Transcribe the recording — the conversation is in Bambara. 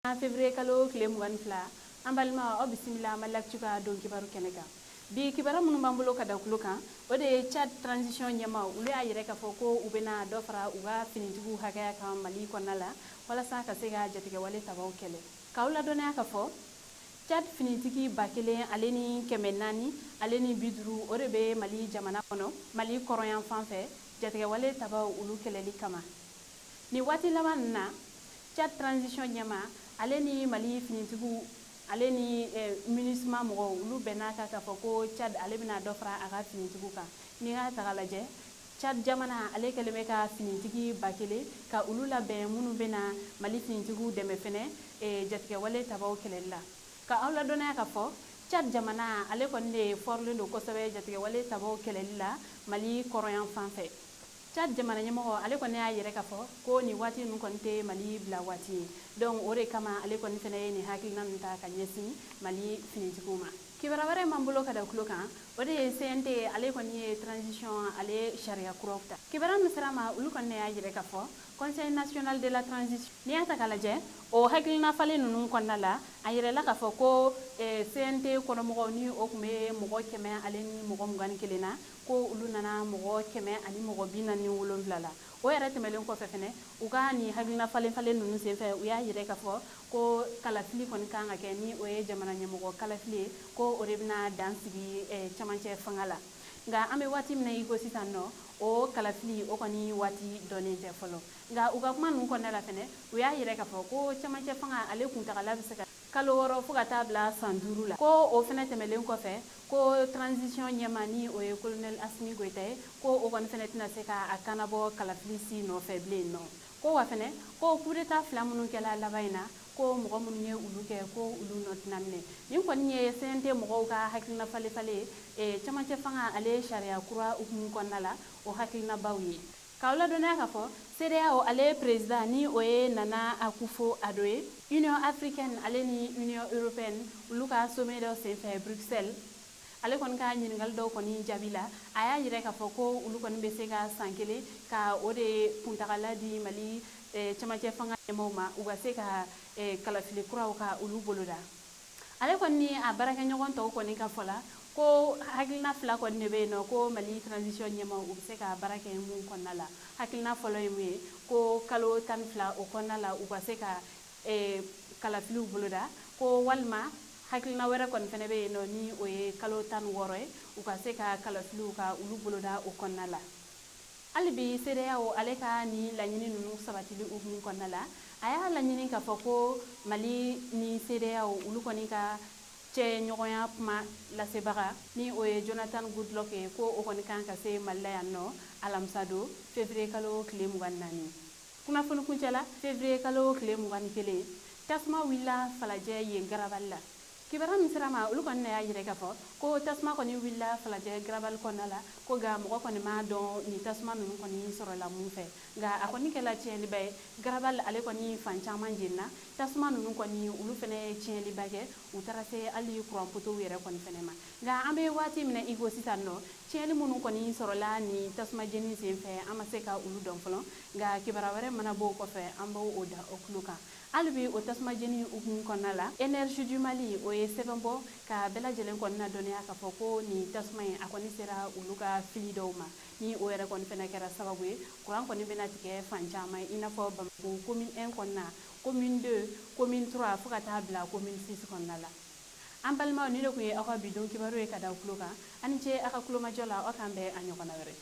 Février kalo tile 22, an balima, aw bisimila Mali Actu ka don kibaru kɛnɛ kan. Bi kibaru minnu b'an bolo ka da tulo kan, o de ye Tchad transition ɲɛmaw, olu y'a yɛrɛ k'a fɔ ko u bɛna dɔ fara u ka finitigiw hakɛya kan Mali kɔnɔna la, walasa ka se ka jatigɛwale tabaw kɛlɛ. K'aw ladɔnniya k'a fɔ Tchad finitigi 1450, o de bɛ Mali jamana kɔnɔ, Mali kɔrɔyan fan fɛ, jatigɛwale tabaw olu kɛlɛli kama. Nin waati laban ninnu na, Tchad transition ɲɛma, ale ni Mali finitigiw, ale ni MINUSMA mɔgɔw, olu bɛn'a kan k'a fɔ ko Tchad ale bɛna dɔ fara a ka finitigiw kan. N'i y'a ta k'a lajɛ, Tchad jamana ale kɛlen bɛ ka finitigi 1000 ka olu labɛn, minnu bɛna Mali finitigiw dɛmɛ fɛnɛ jatigɛwale tabaw kɛlɛli la. Ka aw ladɔnniya k'a fɔ Tchad jamana ale kɔni de fɔrilen don kosɛbɛ jatigɛwale tabaw kɛlɛli la Mali kɔrɔyan fan fɛ. Tchad jamana ɲɛmɔgɔ, ale kɔni y'a yɛrɛ k'a fɔ ko nin waati ninnu kɔni tɛ Mali bila waati ye. Donc o de kama, ale kɔni fɛnɛ ye nin hakilina ninnu ta ka ɲɛsin Mali finitigiw ma. Kibaruya wɛrɛ m'an bolo ka da tulo kan, o de ye CNT, ale kɔni ye transition ale sariya kuraw ta. Kibaruya min sera ma, olu kɔni y'a yɛrɛ k'a fɔ Conseil national de la transition, n'i y'a ta k'a lajɛ, o hakilina falen ninnu kɔnɔna la, a yɛrɛla k'a fɔ ko CNT kɔnɔmɔgɔw, ni o tun bɛ mɔgɔ 121 na, ko olu nana mɔgɔ 147 la. O yɛrɛ tɛmɛlen kɔfɛ fɛnɛ, u ka nin hakilina falen falen ninnu senfɛ, u y'a yɛrɛ k'a fɔ ko kalafili kɔni kan ka kɛ, ni o ye jamana ɲɛmɔgɔ kalafili ye, ko o de bɛna dan sigi camancɛ fanga la. Nka an bɛ waati min na i ko sisan nɔ, o kalafili o kɔni waati dɔnnen tɛ fɔlɔ. Nka u ka kuma ninnu kɔnɔna la fɛnɛ, u y'a yɛrɛ k'a fɔ ko camancɛ fanga ale kuntagala bɛ se ka kalo 6 fo ka taa bila san 5 la. Ko o fɛnɛ tɛmɛlen kɔfɛ, ko transition ɲɛma, ni o ye colonel Assimi Goïta ye, ko o kɔni fɛnɛ tɛna se ka a kannabɔ kalafili si nɔfɛ bilen nɔ. Ko wa fɛnɛ, ko coup d'état fila minnu kɛla laban in na, ko mɔgɔ minnu ye olu kɛ, ko olu nɔ tɛna minɛ. Nin kɔni ye CNT mɔgɔw ka hakilina falen falen ye camancɛ fanga ale sariya kura hukumu kɔnɔna la, o hakilinabaw ye. K'aw ladɔnniya k'a fɔ CEDEAO ale président, ni o ye Nana Akufo Addo ye, Union africaine ale ni Union européenne, olu ka sommet dɔ senfɛ Bruxelles, ale kɔni ka ɲininkali dɔw kɔni jaabi la, a y'a yira k'a fɔ ko olu kɔni bɛ se ka san kelen ka o de kuntagala di Mali camancɛ fanga ɲɛmaaw ma, u ka se ka kalafili kuraw ka olu boloda. Ale kɔni ni a baarakɛɲɔgɔn tɔw kɔni ka fɔ la, ko hakilina fila kɔni de bɛ yen nɔ, ko Mali transition ɲɛmaaw, u bɛ se ka baara kɛ mun kɔnɔna la. Hakilina fɔlɔ ye mun ye? Ko kalo 12 o kɔnɔna la, u ka se ka kalafiliw boloda. Ko walima hakilina wɛrɛ kɔni fɛnɛ bɛ yen nɔ, ni o ye kalo 16 ye, u ka se ka kalafiliw ka olu boloda o kɔnɔna la. Hali bi, CEDEAO ale ka nin laɲini ninnu sabatili hukumu kɔnɔna la, a y'a laɲini k'a fɔ ko Mali ni CEDEAO, olu kɔni ka cɛ ɲɔgɔnya kuma lasebaga, ni o ye Jonathan Goodluck ye, ko o kɔni kan ka se Mali la yan nɔ alamisa don, février kalo tile 24. Kunnafoni kuncɛ la, février kalo tile 21, tasuma wulila Falajɛ yen garabali la. Kibaruya min sera ma, olu kɔni y'a yɛrɛ k'a fɔ ko tasuma kɔni wulila Falajɛ garabali kɔnɔna la, ko nka mɔgɔ kɔni m'a dɔn nin tasuma ninnu kɔni sɔrɔla mun fɛ. Nka a kɔni kɛla tiɲɛniba ye. Garabali ale kɔni fan caman jenina. Tasuma ninnu kɔni, olu fɛnɛ ye tiɲɛniba kɛ, u taara se hali kuran potow yɛrɛ kɔni fɛnɛ ma. Nka an bɛ waati min na i ko sisan nɔ, tiɲɛni minnu kɔni sɔrɔla nin tasuma jeni sen fɛ, an ma se ka olu dɔn fɔlɔ. Nka kibaruya wɛrɛ mana bɔ o kɔfɛ, an b'o o da o tulo kan. Hali bi o tasuma jeni hukumu kɔnɔna la, Énergie du Mali, o ye sɛbɛn bɔ ka bɛɛ lajɛlen kɔni ladɔnniya k'a fɔ ko nin tasuma in, a kɔni sera olu ka fili dɔw ma, ni o yɛrɛ kɔni fɛnɛ kɛra sababu ye kuran kɔni bɛna tigɛ fan caman, i n'a fɔ Bamako commune 1 kɔnɔna, commune 2, commune 3, fo ka taa bila commune 6 kɔnɔna la. An balimaw, ni de tun ye aw ka bi don kibaru ye ka da tulo kan. Ani ce aw ka kulomajɔ la. Aw k'an bɛn a ɲɔgɔnna wɛrɛ.